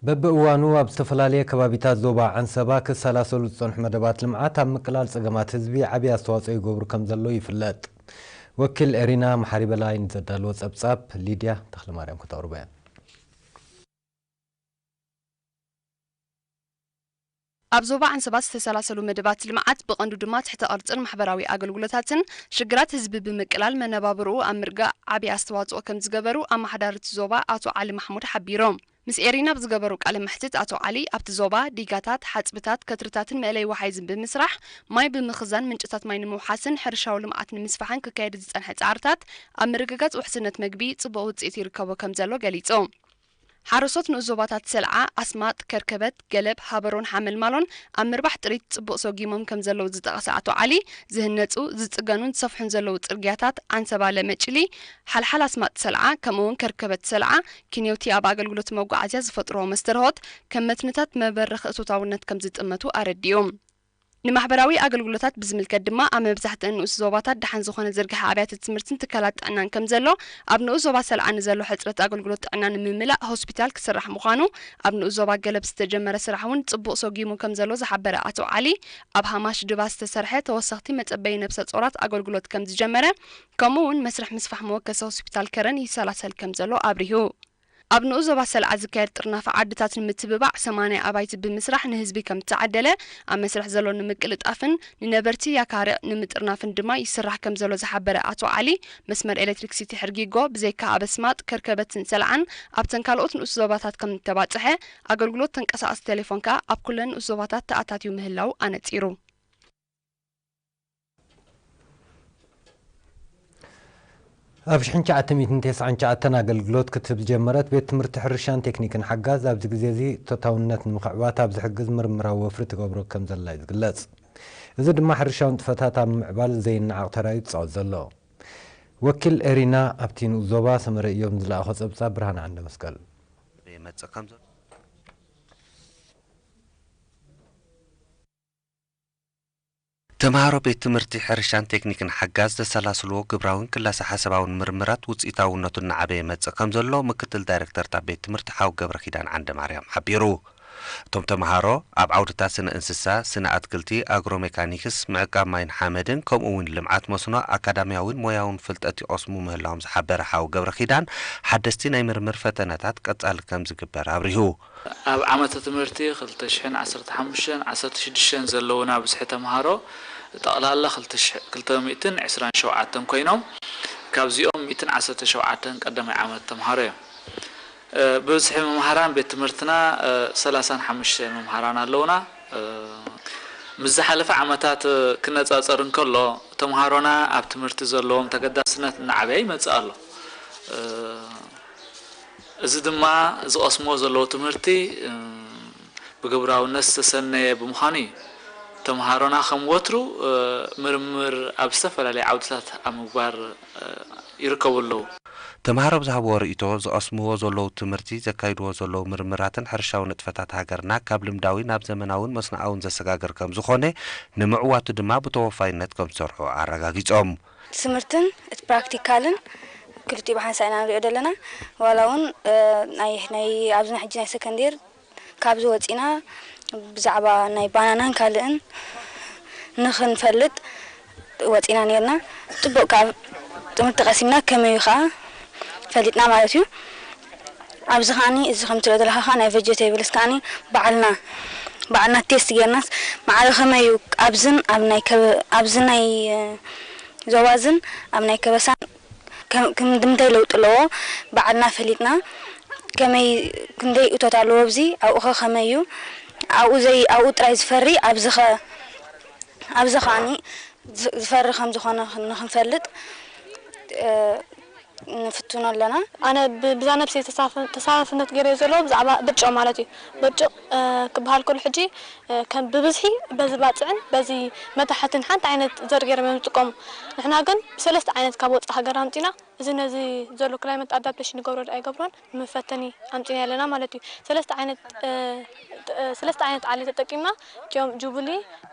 በብእዋኑ ኣብ ዝተፈላለየ ከባቢታት ዞባ ዓንሰባ ክሰላሰሉ ዝጸንሑ መደባት ልምዓት ኣብ ምቅላል ጸገማት ህዝቢ ዓብዪ ኣስተዋጽኦ ይገብሩ ከም ዘለዉ ይፍለጥ። ወኪል ኤሪና መሓሪ በላይ ንዘዳለዎ ጸብጻብ ሊድያ ተኽለማርያም ክተቕርቦ እያ። ኣብ ዞባ ዓንሰባ ዝተሰላሰሉ መደባት ልምዓት ብቐንዱ ድማ ትሕተ ቅርጽን ማሕበራዊ ኣገልግሎታትን ሽግራት ህዝቢ ብምቅላል መነባብርኡ ኣብ ምርጋእ ዓብዪ ኣስተዋጽኦ ከም ዝገበሩ ኣመሓዳሪ እቲ ዞባ ኣቶ ዓሊ ማሕሙድ ሓቢሮም። ምስ ኤሪና ኣብ ዝገበሩ ቃለ መሕትት ኣቶ ዓሊ ኣብቲ ዞባ ዲጋታት፣ ሓጽብታት፣ ከትርታትን መእለይ ወሓይዝን ብምስራሕ ማይ ብምኽዛን ምንጭታት ማይ ንምውሓስን ሕርሻዊ ልምዓት ንምስፋሕን ክካየድ ዝጸንሐ ጻዕርታት ኣብ ምርግጋጽ ውሕስነት መግቢ ጽቡቕ ውጽኢት ይርከቦ ከም ዘሎ ገሊጹ። ሓረስቶት ንኡስ ዞባታት ሰልዓ፣ ኣስማጥ፣ ከርከበት፣ ገለብ፣ ሃበሮን ሓመልማሎን ኣብ ምርባሕ ጥሪት ጽቡቕ ሰጒሞም ከም ዘለዉ ዝጠቐሰ ኣቶ ዓሊ፣ ዝህነጹ፣ ዝጽገኑን ዝሰፍሑን ዘለዉ ጽርግያታት ዓንሰባ ለመጭሊ፣ ሓልሓል ኣስማጥ ሰልዓ፣ ከምኡ'ውን ከርከበት ሰልዓ፣ ኪንዮቲ ኣብ ኣገልግሎት መጓዓዝያ ዝፈጥርዎ መስተርሆት ከም መትንታት መበረኺ እቶታውነት ከም ዝጥመቱ ኣረዲኡ። ንማሕበራዊ ኣገልግሎታት ብዝምልከት ድማ ኣብ መብዛሕትአን ንኡስ ዞባታት ደሓን ዝኾነ ዝርግሐ ኣብያተ ትምህርትን ትካላት ጥዕናን ከም ዘሎ፣ ኣብ ንኡስ ዞባ ሰልዓ ንዘሎ ሕጽረት ኣገልግሎት ጥዕና ንምምላእ ሆስፒታል ክስራሕ ምዃኑ፣ ኣብ ንኡስ ዞባ ገለብ ዝተጀመረ ስራሕ እውን ጽቡቕ ሰጒሙ ከም ዘሎ ዝሓበረ ኣቶ ዓሊ፣ ኣብ ሃማሽ ድባ ዝተሰርሐ ተወሰኽቲ መጸበዪ ነብሰ ጾራት ኣገልግሎት ከም ዝጀመረ፣ ከምኡ እውን መስርሕ ምስፋሕ መወከሲ ሆስፒታል ከረን ይሰላሰል ከም ዘሎ ኣብሪሁ። ኣብ ንኡስ ዞባ ሰልዓ ዝካየድ ጥርናፈ ዓድታት ንምትብባዕ ሰማንያ ኣባይቲ ብምስራሕ ንህዝቢ ከም ዝተዓደለ፣ ኣብ መስርሕ ዘሎ ንምቅልጣፍን ንነበርቲ ያካርዕ ንምጥርናፍን ድማ ይስራሕ ከም ዘሎ ዝሓበረ ኣቶ ዓሊ፣ መስመር ኤሌክትሪክሲቲ ሕርጊጎ ብዘይካ ኣብ ኣስማጥ፣ ከርከበትን ሰልዓን ኣብተን ካልኦት ንኡስ ዞባታት ከም ዝተባጽሐ፣ ኣገልግሎት ተንቀሳቐሲ ቴሌፎን ከኣ ኣብ ኩለን ንኡስ ዞባታት ተኣታትዩ ምህላው ኣነጺሩ። ኣብ ሽሕን ትሽዓተ ሚእትን ተስዓን ትሽዓተን ኣገልግሎት ክትህብ ዝጀመረት ቤት ትምህርቲ ሕርሻን ቴክኒክን ሓጋዝ ኣብዚ ግዜ እዚ እቶታውነት ንምኽዕባት ኣብ ዝሕግዝ ምርምራዊ ወፍሪ ትገብሮ ከም ዘላ እዩ ዝግለጽ። እዚ ድማ ሕርሻዊ ንጥፈታት ኣብ ምምዕባል ዘይነዓቕ ተራ እዩ ዝጻወት ዘሎ። ወኪል ኤሪና ኣብቲ ንኡስ ዞባ ሰመረ እዮም ዝለኣኾ ጸብጻብ ብርሃን ዓንደ መስቀል። ይመጽእ ከም ዘሎ ተምሃሮ ቤት ትምህርቲ ሕርሻን ቴክኒክን ሓጋዝ ዘሰላስልዎ ግብራውን ክላሰ ሓሳባውን ምርምራት ውፅኢታውነቱ እናዓበየ ይመፅእ ከም ዘሎ ምክትል ዳይሬክተር እታ ቤት ትምህርቲ ሓው ገብረ ኪዳን ዓንደ ማርያም ሓቢሩ። እቶም ተምሃሮ ኣብ ዓውድታት ስነ እንስሳ፣ ስነ ኣትክልቲ፣ ኣግሮ ሜካኒክስ፣ ምዕቃብ ማይን ሓመድን ከምኡ እውን ልምዓት መስኖ ኣካዳሚያዊን ሞያውን ፍልጠት ይቐስሙ ምህላዎም ዝሓበረ ሓው ገብረ ኪዳን ሓደስቲ ናይ ምርምር ፈተነታት ቀፃሊ ከም ዝግበር ኣብሪሁ። ኣብ ዓመተ ትምህርቲ ክልተ ሽሕን ዓሰርተ ሓሙሽተን ዓሰርተ ሽዱሽተን ዘለዉና ብዝሒ ተምሃሮ ጠቕላላ ክልተ ሚእትን ዕስራን ሸውዓተን ኮይኖም ካብዚኦም ሚእትን ዓሰርተ ሸውዓተን ቀዳማይ ዓመት ተምሃሮ እዮም። ብብዝሒ መምሃራን ቤት ትምህርትና ሰላሳን ሓሙሽተ መምሃራን ኣለዉና። ምስ ዝሓለፈ ዓመታት ክነፃፀር እንከሎ ተምሃሮና ኣብ ትምህርቲ ዘለዎም ተገዳስነት እናዓበየ ይመፅእ ኣሎ። እዚ ድማ ዝቐስምዎ ዘለዉ ትምህርቲ ብግብራውነት ዝተሰነየ ብምዃኑ እዩ። ተምሃሮና ከም ወትሩ ምርምር ኣብ ዝተፈላለዩ ዓውድታት ኣብ ምግባር ይርከቡ ኣለዉ። ተምሃሮ ብዝሃብዎ ርእይቶ ዝቐስምዎ ዘለዉ ትምህርቲ ዘካይድዎ ዘለዉ ምርምራትን ሕርሻዊ ንጥፈታት ሃገርና ካብ ልምዳዊ ናብ ዘመናውን መስኖኣውን ዘሰጋግር ከም ዝኾነ ንምዕዋቱ ድማ ብተወፋይነት ከም ዝሰርሑ ኣረጋጊጾም። ትምህርትን እቲ ፕራክቲካልን ክልቲኡ ብሓንሳእ ኢና ንሪኦ ዘለና። ዋላ እውን ናይ ናይ ኣብዚ ናይ ሕጂ ናይ ሰከንድ የር ካብዚ ወፂና ብዛዕባ ናይ ባናናን ካልእን ንኽንፈልጥ ወፂና ነርና። ፅቡቅ ካብ ትምህርቲ ቀሲምና ከመዩ ከዓ ፈሊጥና ማለት እዩ። ኣብዚ ከዓኒ እዚ ከም ትሪኦ ዘለካ ከዓ ናይ ቨጀቴብልስ ከዓኒ ባዕልና ባዕልና ቴስት ጌርናስ ማዕረ ከመዩ ኣብዝን ኣብ ናይ ከበ ኣብዚ ናይ ዞባዝን ኣብ ናይ ከበሳን ከም ድምንታይ ለውጢ ኣለዎ ባዕልና ፈሊጥና ከመይ ክንደይ እቶት ኣለዎ ኣብዚ ኣብኡ ከ ከመይ እዩ ኣብኡ ዘይ ኣብኡ ጥራይ ዝፈሪ ኣብዚ ከ ኣብዚ ከዓኒ ዝፈሪ ከም ዝኾነ ንክንፈልጥ ንፍትኖ ኣለና። ኣነ ብዛ ነብሰይ ተሳታፍነት ገይረዮ ዘለኹ ብዛዕባ ብርጭቕ ማለት እዩ። ብርጭቕ ክበሃል ከሎ ሕጂ ከም ብብዝሒ በዚ ባፅዕን በዚ መታሕትን ሓንቲ ዓይነት ዘርኢ ገይሮም እዮም ዝጥቀሙ። ንሕና ግን ብሰለስተ ዓይነት ካብ ወፃኢ ሃገር ኣምፂና እዚ ነዚ ዘሎ ክላይመት ኣዳፕቴሽን ይገብሮ ዶ ኣይገብሮን ንመፈተኒ ኣምፂና ኣለና ማለት እዩ። ሰለስተ ዓይነት ሰለስተ ዓይነት ዓሊ ተጠቂምና እቲኦም ጁብሊ፣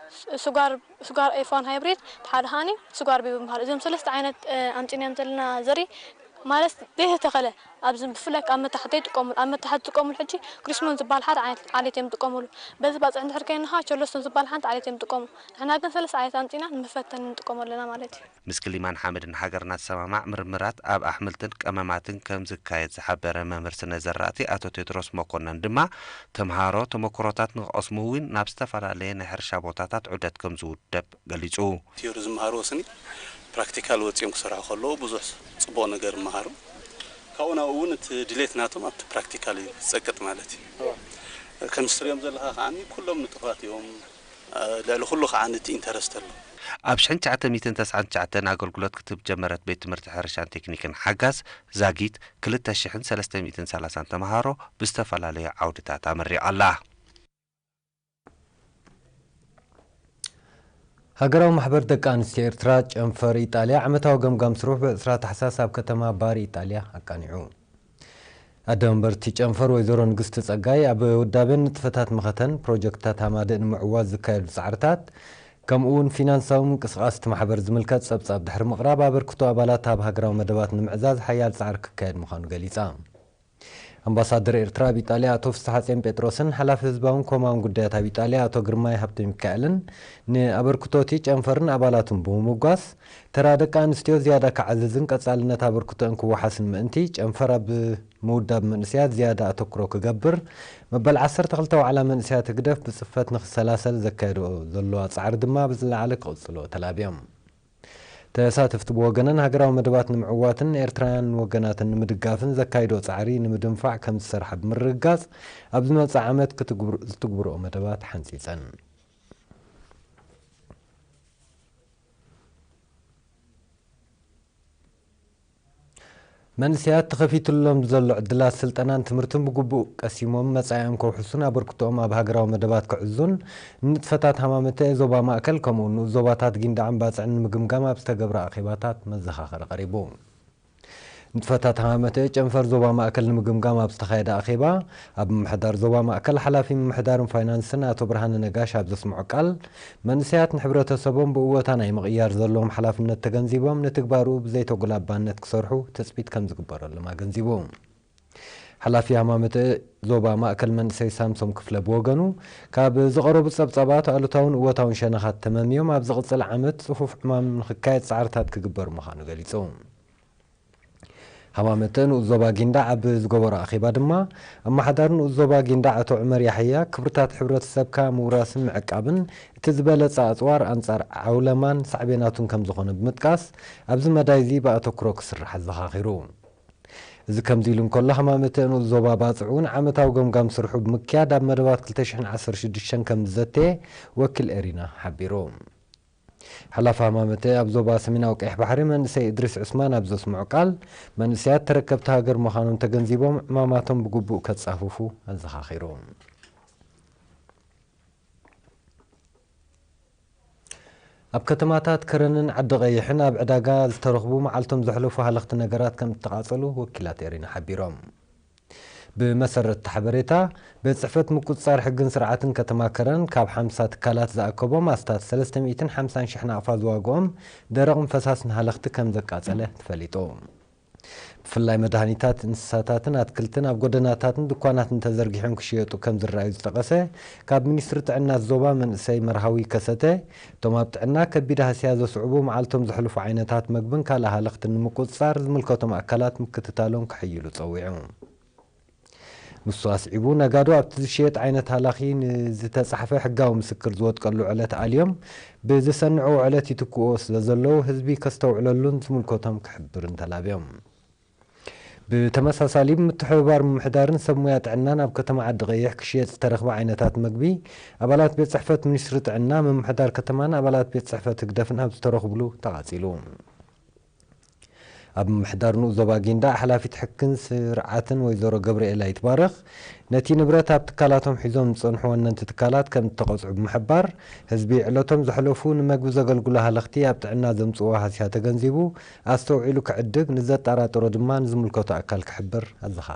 ስጓር ስጓር ኤፍ ዋን ሃይብሪድ፣ ሓደ ሃኒ ስጓር ቢ ብምባል እዚኦም ሰለስተ ዓይነት ኣምፂናዮም ዘለና ዘርኢ ማለት ዘይተተኸለ ኣብዚ ብፍላይ ኣብ መታሕት ይጥቀሙሉ። ኣብ መታሕት ዝጥቀሙሉ ሕጂ ክሪስሞን ዝበሃል ሓደ ዓይነት ዓሌት እዮም ዝጥቀሙሉ። በዚ ባፅዕ እንድሕር ከይንሃ ቸርለስቶን ዝበሃል ሓንቲ ዓሌት እዮም ዝጥቀሙ። ንሕና ግን ሰለስተ ዓሌት ኣምፂና ንመፈተኒ ንጥቀሙ ኣለና ማለት እዩ። ምስ ክሊማን ሓመድን ሃገርና ዝሰማማዕ ምርምራት ኣብ ኣሕምልትን ቀመማትን ከም ዝካየድ ዝሓበረ መምህር ስነ ዘራእቲ ኣቶ ቴድሮስ መኮነን ድማ ተምሃሮ ተመክሮታት ንክቐስሙ እውን ናብ ዝተፈላለየ ናይ ሕርሻ ቦታታት ዑደት ከም ዝውደብ ገሊጹ። ቲዮሪ ዝመሃርዎ ስኒ ፕራክቲካል ወፂኦም ክሰርሑ ከለዉ ብዙሕ ፅቡቕ ነገር ይመሃሩ። ካብኡ ናብኡ እውን እቲ ድሌት ናቶም ኣብቲ ፕራክቲካል እዩ ዝፀቅጥ ማለት እዩ። ከም ትሪኦም ዘለኻ ከዓኒ ኩሎም ንጡፋት እዮም። ልዕሊ ኩሉ ከዓኒ እቲ ኢንተረስት ኣሎ። ኣብ ሽሕን ትሽዓተ ሚእትን ተስዓን ትሽዓተን ኣገልግሎት ክትህብ ጀመረት ቤት ትምህርቲ ሕርሻን ቴክኒክን ሓጋዝ ዛጊት ክልተ ሽሕን ሰለስተ ሚእትን ሰላሳን ተምሃሮ ብዝተፈላለዩ ዓውድታት ኣመሪቓ ኣላ። ሃገራዊ ማሕበር ደቂ ኣንስትዮ ኤርትራ ጨንፈር ኢጣልያ ዓመታዊ ገምጋም ስርሑ ብዕስራ ታሕሳስ ኣብ ከተማ ባሪ ኢጣልያ ኣቃኒዑ። ኣደ መንበርቲ ጨንፈር ወይዘሮ ንግስቲ ጸጋይ ኣብ ውዳቤን ንጥፈታት መኸተን ፕሮጀክትታት ሃማደእ ንምዕዋት ዝካየዱ ጻዕርታት ከምኡ እውን ፊናንሳዊ ምንቅስቓስ እቲ ማሕበር ዝምልከት ጸብጻብ ድሕሪ ምቕራብ ኣበርክቶ ኣባላት ኣብ ሃገራዊ መደባት ንምዕዛዝ ሓያል ጻዕሪ ክካየድ ምዃኑ ገሊጻ። ኣምባሳደር ኤርትራ ኣብ ኢጣልያ ኣቶ ፍስሓጽዮን ጴጥሮስን ሓላፊ ህዝባውን ኮማውን ጉዳያት ኣብ ኢጣልያ ኣቶ ግርማይ ሃብተሚካኤልን ንኣበርክቶ እቲ ጨንፈርን ኣባላቱን ብምምጓስ፣ ተራ ደቂ ኣንስትዮ ዝያዳ ክዓዝዝን ቀጻልነት ኣበርክቶአን ክወሓስን ምእንቲ፣ ጨንፈር ኣብ ምውዳብ መንእሰያት ዝያዳ ኣተኩሮ ክገብር፣ መበል ዓሰርተ ክልተ ዋዕላ መንእሰያት ህግደፍ ብጽፈት ንክሰላሰል ዘካየዶ ዘለዋ ጻዕሪ ድማ ብዝለዓለ ክቕጽሎ ተላብዮም። ተሳተፍቲ ብወገነን ሃገራዊ መደባት ንምዕዋትን ኤርትራውያን ወገናተን ንምድጋፍን ዘካይዶ ጻዕሪ ንምድንፋዕ ከም ዝሰርሓ ብምርግጋጽ፣ ኣብ ዝመጽእ ዓመት ክትግብር-፣ ዝትግብርኦ መደባት ሓንጺጸን። መንእሰያት ተኸፊትሎም ዘሎ ዕድላት ስልጠናን ትምህርትን ብግቡእ ቀሲሞም መጻኢኦም ከውሕሱን ኣበርክቶኦም ኣብ ሃገራዊ መደባት ክዕዙን ንንጥፈታት ሃማመተ ዞባ ማእከል ከምኡ ንኡስ ዞባታት ጊንዳዕን ባጽዕን ንምግምጋም ኣብ ዝተገብረ ኣኼባታት መዘኻኸሪ ቀሪቡ። ንጥፈታት ሃማመተ ጨንፈር ዞባ ማእከል ንምግምጋም ኣብ ዝተኻየደ ኣኼባ፣ ኣብ ምምሕዳር ዞባ ማእከል ሓላፊ ምምሕዳርን ፋይናንስን ኣቶ ብርሃነ ነጋሽ ኣብ ዘስምዖ ቃል፣ መንእሰያት ንሕብረተሰቦም ብእወታ ናይ ምቕያር ዘለዎም ሓላፍነት ተገንዚቦም ንትግባርኡ ብዘይተጉላባነት ክሰርሑ ትጽቢት ከም ዝግበረሎም ኣገንዚቡ። ሓላፊ ሃማመተ ዞባ ማእከል መንእሰይ ሳምሶም ክፍለ ብወገኑ፣ ካብ ዝቐረቡ ጸብጻባት ኣሉታውን እወታውን ሸነኻት ተመምዮም ኣብ ዝቕጽል ዓመት ጽፉፍ ዕማም ንኽካየድ ጻዕርታት ክግበር ምዃኑ ገሊጹ። ሃማመተ ንኡስ ዞባ ጊንዳዕ ኣብ ዝገበሮ ኣኼባ ድማ፣ ኣመሓዳሪ ንኡስ ዞባ ጊንዳዕ ኣቶ ዑመር ያሕያ፣ ክብርታት ሕብረተሰብካ ምውራስን ምዕቃብን እቲ ዝበለጸ ኣጽዋር ኣንጻር ዓውለማን ሳዕቤናቱን ከም ዝኾነ ብምጥቃስ፣ ኣብዚ መዳይ እዚ ብኣተኩሮ ክስራሕ ኣዘኻኺሩ። እዚ ከምዚ ኢሉ እንከሎ፣ ሃማመተ ንኡስ ዞባ ባጽዕ እውን ዓመታዊ ገምጋም ስርሑ ብምክያድ ኣብ መደባት ክልተ ሽሕን ዓሰርተ ሽዱሽተን ከም ዝዘተየ ወኪል ኤሪና ሓቢሩ። ሓላፊ ሃማመተ ኣብ ዞባ ሰሜናዊ ቀይሕ ባሕሪ መንእሰይ እድሪስ ዑስማን ኣብ ዘስምዖ ቃል፣ መንእሰያት ተረከብቲ ሃገር ምዃኖም ተገንዚቦም ዕማማቶም ብግቡእ ከጻፍፉ ኣዘኻኺሩ። ኣብ ከተማታት ከረንን ዓዲ ቀይሕን ኣብ ዕዳጋ ዝተረኽቡ መዓልቶም ዘሕለፉ ሃለኽቲ ነገራት ከም እተቓጸሉ ወኪላት ኤሪና ሓቢሮም። ብመሰረት እቲ ሓበሬታ፣ ቤት ጽሕፈት ምቁጽጻር ሕግን ስርዓትን ከተማ ከረን ካብ ሓምሳ ትካላት ዝኣከቦም ኣስታት ሰለስተ ሚእትን ሓምሳን ሽሕ ናቕፋ ዝዋግኦም ደረቕን ፈሳስን ሃለኽቲ ከም ዘቃጸለ ተፈሊጡ። ብፍላይ መድሃኒታት እንስሳታትን ኣትክልትን ኣብ ጎደናታትን ድኳናትን ተዘርጊሖም ክሽየጡ ከም ዝረኣዩ ዝጠቐሰ ካብ ሚኒስትሪ ጥዕና ዞባ መንእሰይ መርሃዊ ከሰተ፣ እቶም ኣብ ጥዕና ከቢድ ሃስያ ዘስዕቡ መዓልቶም ዘሕልፉ ዓይነታት መግብን ካልእ ሃለኽትን ንምቁጽጻር ዝምልከቶም ኣካላት ምክትታሎም ከሕይሉ ጸዊዑ። ንሱ ኣስዒቡ፣ ነጋዶ ኣብቲ ዝሽየጥ ዓይነት ሃላኺ ንዝተጻሕፈ ሕጋዊ ምስክር ዝወጥቀሉ ዕለት ኣልዮም ብዝሰንዕዎ ዕለት ይትክእዎ ስለ ዘለዉ፣ ህዝቢ ከስተውዕለሉን ዝምልከቶም ክሕብርን ተላብዮም። ብተመሳሳሊ፣ ብምትሕብባር ምምሕዳርን ሰብ ሞያ ጥዕናን ኣብ ከተማ ዓዲ ቀይሕ ክሽየጥ ዝተረኽበ ዓይነታት መግቢ፣ ኣባላት ቤት ጽሕፈት ሚኒስትሪ ጥዕና፣ ምምሕዳር ከተማን ኣባላት ቤት ጽሕፈት ህግደፍን ኣብ ዝተረኽብሉ ተቓጺሉ። ኣብ ምምሕዳር ንኡስ ዞባ ጊንዳዕ ሓላፊት ሕግን ስርዓትን ወይዘሮ ገብርኤላ ይትባረኽ፣ ነቲ ንብረት ኣብ ትካላቶም ሒዞም ዝጸንሑ ወነንቲ ትካላት ከም እተቐጽዑ ብምሕባር፣ ህዝቢ ዕለቶም ዘሕለፉ ንመግቢ ዘገልግሉ ሃለኽቲ ኣብ ጥዕና ዘምጽእዎ ሃስያ ተገንዚቡ፣ ኣስተውዒሉ ክዕድግ፣ ንዘጠራጠሮ ድማ ንዝምልከቶ ኣካል ክሕብር ኣዘኻኺሩ።